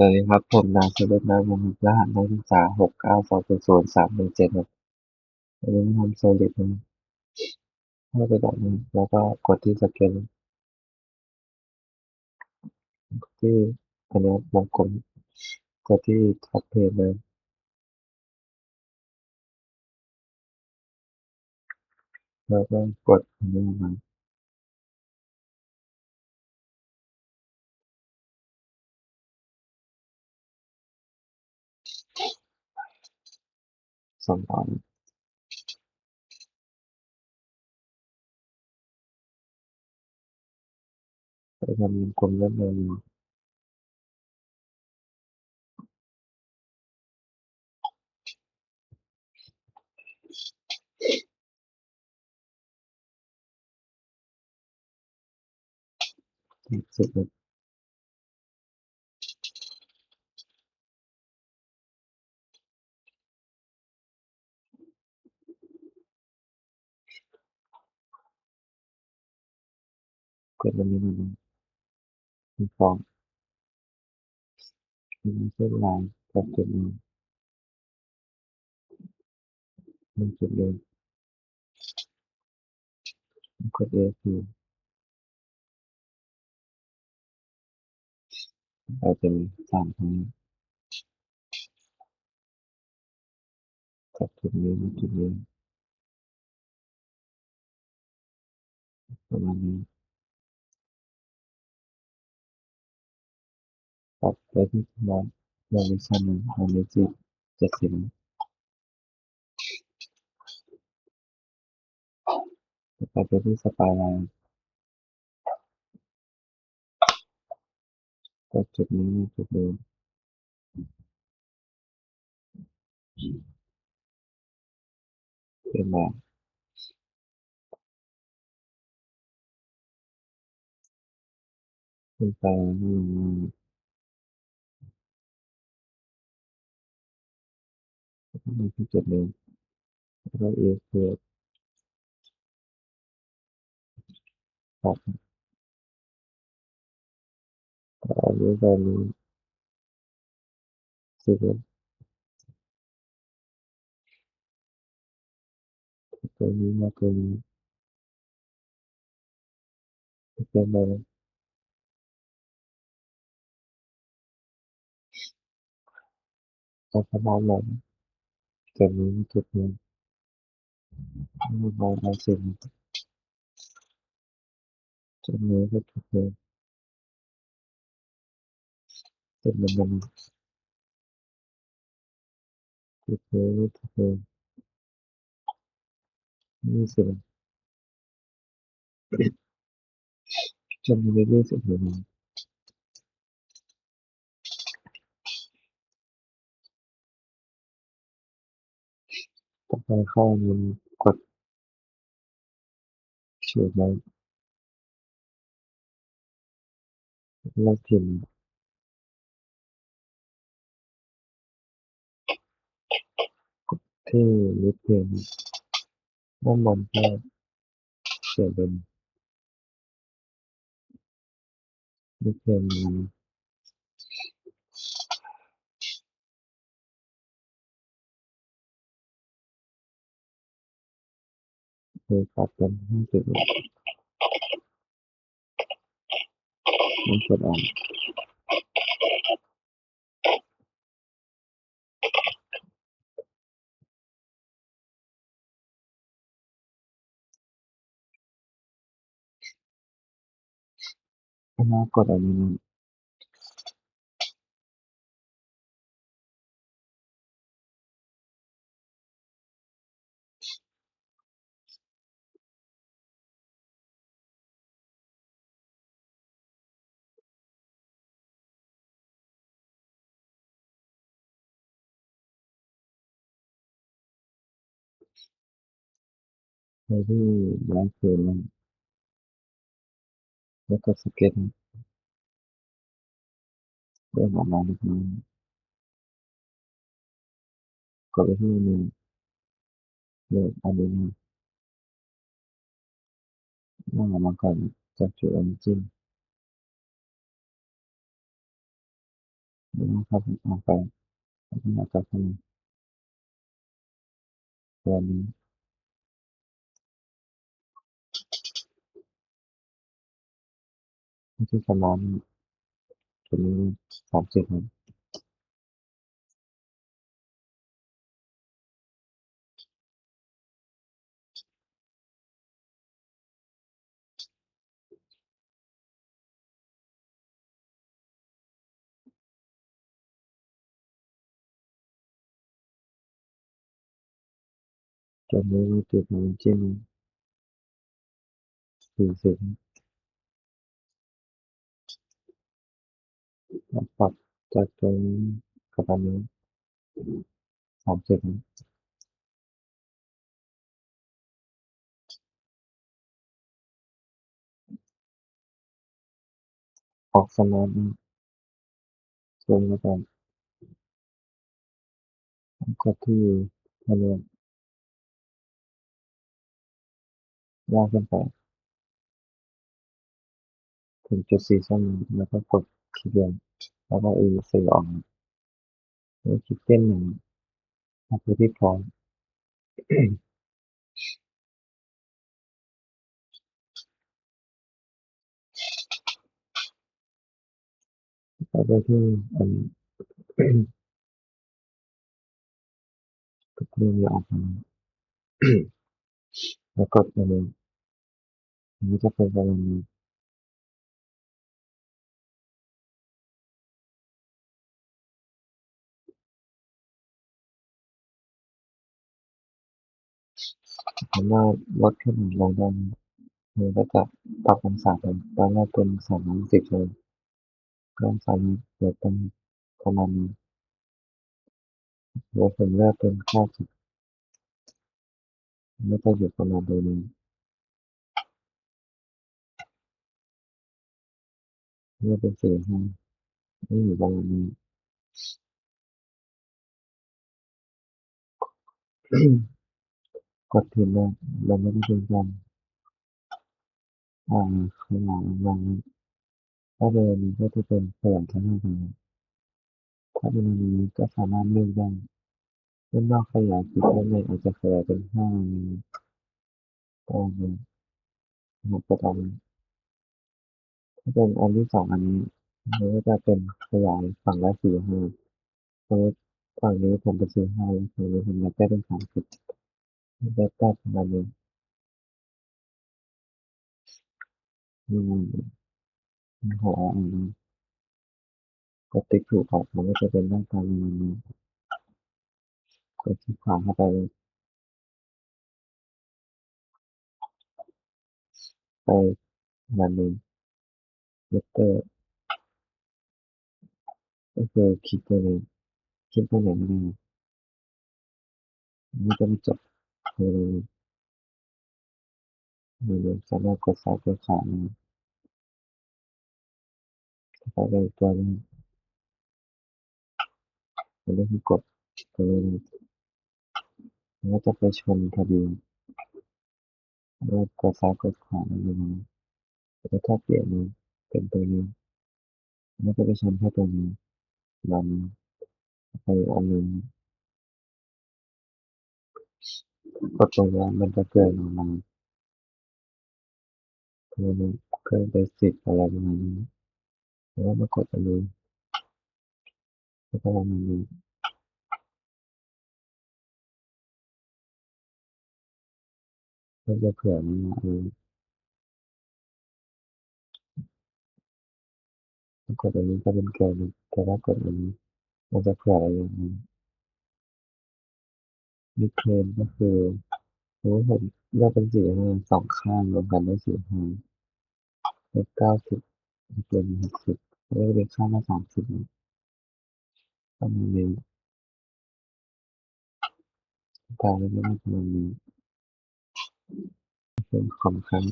วัสดีครับ ผมนายสุเดช นาฏวงศ์ครับ รหัสนักศึกษา หกเก้าสองศูนย์ศูนย์สามหนึ่งเจ็ด ครับ อันนี้ทำ solid นะ เข้าไปแบบนี้ แล้วก็กดที่ scan ที่อันนี้วงกลม กดที่ top page เลย แล้วก็กดอันนี้ออกมา สองอัน ไปทำวงกลมด้านใน เสร็จแล้ว กดอันนี้มัน มันฟ้อง มันไม่ใช่ลาย กดจุดนี้ มันจุดเดิม กด A คือ เอาเป็นสามครั้ง จากจุดนี้มาจุดนี้ ประมาณนี้ ปรับไปที่ Smart Version อันนี้สิ เจ็ดสิบ ต่อไปไปที่ Spline จากจุดนี้มาจุดเดิม เป็นแบบ เป็นแปลงให้มันง่าย แล้วก็มีที่เก็บเลย แล้วก็ A เกิด ครับ อันนี้ก็มี สิบเอ็ด ตัวนี้มาตัวนี้ เป็นอะไร เอาขนาดไหน ตัวนี้มาจุดนี้ เอามาเอาเส้น จุดนี้ก็จุดนี้ จุดนี้มัน จุดนี้ จุดนี้ นี่สิ จุดนี้ นี่สิ ต่อไปข้อนี้กด เขียนไว้ แล้วพิมพ์ ที่ Left Pane ด้านบนก็เขียนเป็น Left Pane โอเคครับ เดี๋ยวให้เสร็จแล้ว ให้กดออก แล้วกดอันนี้นะ ไปที่ไลฟ์เฟรม แล้วก็สเก็ต เริ่มออกมาเล็กน้อย กดไปที่เมนู เลือกอันนี้ เลือกออกมาก่อน จากจุดออริจิน ອອກໄປ ແລ້ວກໍເຂົ້າມາຕົວນີ້ ມັນຄືປະມານຕົວນີ້ ສາມສິບ ເນາະ. ຈະມີວິທີການຈິ້ມ ສີ່ສິບ ປັບຈາກຕົວນີ້ກັບອັນນີ້ ສາມສິບ ອອກສະມາດ ເຊິ່ງແລ້ວກໍ ກົດທີ່ທະເລາະ ລາກຂຶ້ນໄປເຖິງຈຸດສີສົ້ມ ແລ້ວກໍກົດຄລິກລົງ ແລ້ວກໍເອເຊອອກມາ ແລ້ວຄລິກເສັ້ນໜຶ່ງ ເອົາໂຕທີ່ພ້ອມ ເອົາໄປທີ່ອັນ ກະເລື່ອນອອກມາ ແລ້ວກົດອັນນີ້ ມັນຈະເປັນປະມານນີ້. ສາມາດລົດຂຶ້ນລົງໄດ້ ແລ້ວກໍປັບອົງສາໄດ້ ຕອນແລກເປັນສາມຮ້ອຍຫົກສິບເລີຍ ກໍສາມາດເລືອກເປັນປະມານນີ້ ແລ້ວເປັນ ເລືອກເປັນເກົ້າສິບ ມັນຈະຢູ່ປະມານໂດນີ້ ເລືອກເປັນສີ່ຫ້າ ນີ້ຢູ່ປະມານນີ້ ກົດທີ່ເລືອກ ແລ້ວມັນຈະເປັນການ ອ່າ ຂະຫຍາຍອອກມາ ຖ້າເປັນອັນນີ້ກໍຈະເປັນຂະຫຍາຍໄປທາງນີ້ ຖ້າເປັນອັນນີ້ກໍສາມາດເລືອກໄດ້ ເປັນນອກຂະຫຍາຍ ຄືເປັນໃນ ອາດຈະຂະຫຍາຍເປັນຫ້າ ກໍໄດ້ ແລ້ວກໍຕາມ ເປັນອັນທີສອງອັນນີ້ ມັນກໍຈະເປັນຂະຫຍາຍຝັ່ງລະສີ່ຫ້າ ສົມມຸດຝັ່ງນີ້ຜົມເປັນສີ່ຫ້າ ແລ້ວຝັ່ງນີ້ຜົມຢາກໄດ້ເປັນສາມສິບ ແລ້ວກໍປະມານນີ້ ອືມ ມັນຫົວອອກ ອັນນີ້ ກໍຕິກຖືກອອກ ມັນກໍຈະເປັນໜ້າຕາປະມານນີ້ ກົດຄລິກຂວາເຂົ້າໄປເລີຍ ໄປອັນນີ້ ເວກເຕີ ກໍຄືຄລິກຕົວນີ້ ຄລິກຕົວນີ້ ມັນຈະມາຈົບຕົວນີ້ ນີ້ ສາມາດກົດຊ້າຍກົດຂວາໄດ້ ແລ້ວກໍໄດ້ຕົວນີ້ ອັນນີ້ຄືກົດຕົວນີ້ ແລ້ວຈະໄປຊົນທະບຽນ ແລ້ວກໍຊ້າຍກົດຂວາໄດ້ ແລ້ວຖ້າປ່ຽນນີ້ເປັນຕົວນີ້ ແລ້ວຈະໄປຊົນແຄ່ຕົວນີ້ ແລ້ວໄປອັນນີ້ ກົດຕົວນີ້ ມັນຈະເກີດອອກມາ ຄືເບສິກອະໄລນ໌ເມັນ ແລ້ວມາກົດອັນນີ້ ແລ້ວກໍປະມານນີ້ ມັນຈະເຜືອມາເອງ ກົດອັນນີ້ກໍເປັນແກນ ແຕ່ວ່າກົດອັນນີ້ມັນຈະເຜືອມາເອງ. ມິດເທີນກໍຄື ສົມມຸດເຮົາເລືອກເປັນສີ່ຫ້າ ສອງຂ້າງລວມກັນໄດ້ສີ່ຫ້າ ເປັນເກົ້າສິບ ເປັນຫົກສິບ ແລ້ວກໍເປັນຂ້າງລະສາມສິບ ປະມານນີ້ ກາງລະປະມານນີ້ ເປັນຂອງຂ້າງ